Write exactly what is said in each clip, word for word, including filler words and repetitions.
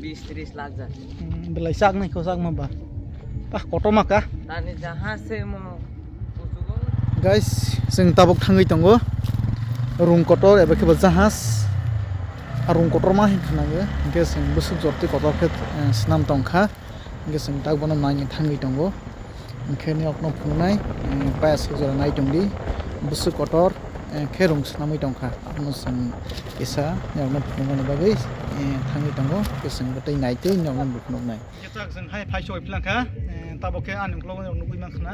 Bis tris lakh ja. Hmm, belai chak nai kho chak ma ba. Tah kotor ma ka. Tani jaha se mo kuchugo. Guys, chwng tabuk thangwi tongo. Rung kotor eba khe bo jahaj. A rung kotor ma hin khna yo. Hingke chwng bwswk jorti kotor khe, eh, swnam tong kha. Hingke chwng tak bono nai thangwi tongo. Hingke ni okno phunuknai, eh, paya suk jora nai tong di. Bwswk kotor, eh, khe rung swnamwi tong kha. Abono chwng kisa ni okno phunukmani bagwi, eh, thangwi tongo. Hingke chwng bo tei nai tei ni okno bo phunuknai. Kisa chwng hai phai soi phlang kha, eh, tabuk khe ani uklok nugwi man khna.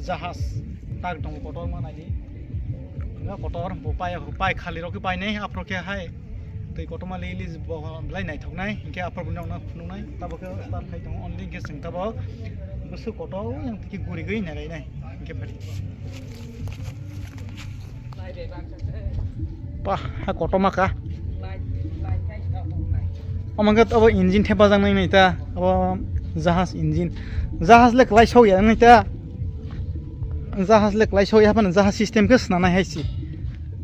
Jahaj tak tongo kotor ma nai di. Nga kotor bo pai, pai khali rok khe pai nai, aphro khe hai twi kotorma li li bo belai naithok nai, hinkhe aphro bo nokna phunuk nai, tabo khe start khai tongo, only hinkhe chwng tabo bwswk kotor yang twi guri gwi nai nai, hinkhe bari. Pah, ha kotorma ka. Omo khe abo engine thepajak nai nai ta, abo jahaj engine. Jahaj le kwlai sok ya nai ta. Jahaj le kwlai sok ya, haphano jahaj system khe swnam nai hai se.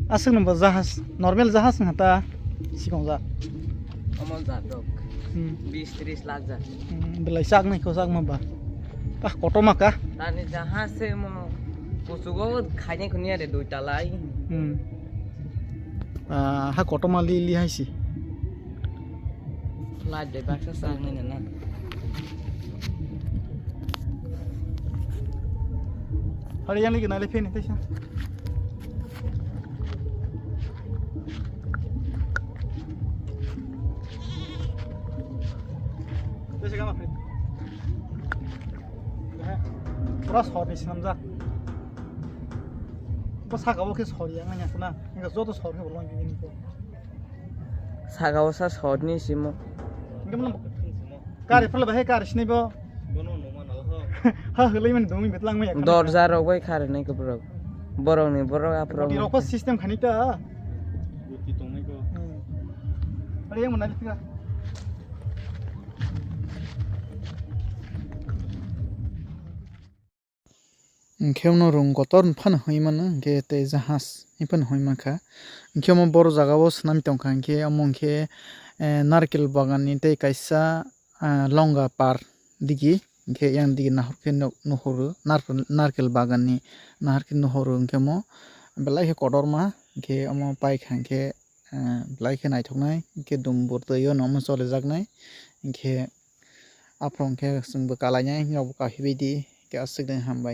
Aswk no bo jahaj, normal jahaj wngkha ta, sikon jak. Omo jak rok. Hmm. Bis tris lakh jak. Hmm, belai chak nai kho chak ma ba. Tah kotorma ka. Tani jahaj se mo kuchugo khainai khuni are dui talai. Hmm. Ah, ha kotorma li li hai se. Light bai baksa chang nai na. Hari yang lagi nai le pheni taisa. Taisa gama pheni. Pura sor ni sinamjak. Bo saka bo khe sor yang nai kuna. Enggak joto sor khe bolong gini ko. Saka o sa sor ni simo. Enggak mana. Kari pala bahai kari sini bo. Ha, hulai mani dongwi betlang maya. Dorja rok bai kari nai kubrok. Borok ni borok aphro. Rok system khani ta. Buti tongmai ko. Hmm. Ari yang mana lipira. Hingke omo rung kotor phano hoi mano, hingke tei jahaj phano hoi mankha. Hingke omo boro jaga o swnam tongkha, hingke omo hingke, eh, narkel bagan ni tei kaisa, ah, longa par digi, hingke yang digi nahor khe nuhoro, narkel, narkel bagan ni nahor khe nuhoro, hingke omo belai khe kotorma, hingke omo paikha hingke, eh, belai khe naithoknai, hingke dumbur twi o no omo cholijaknai, hingke aphuru hingke chwngbo kalainai, norokbo kahibidi, hingke aswk de hambai.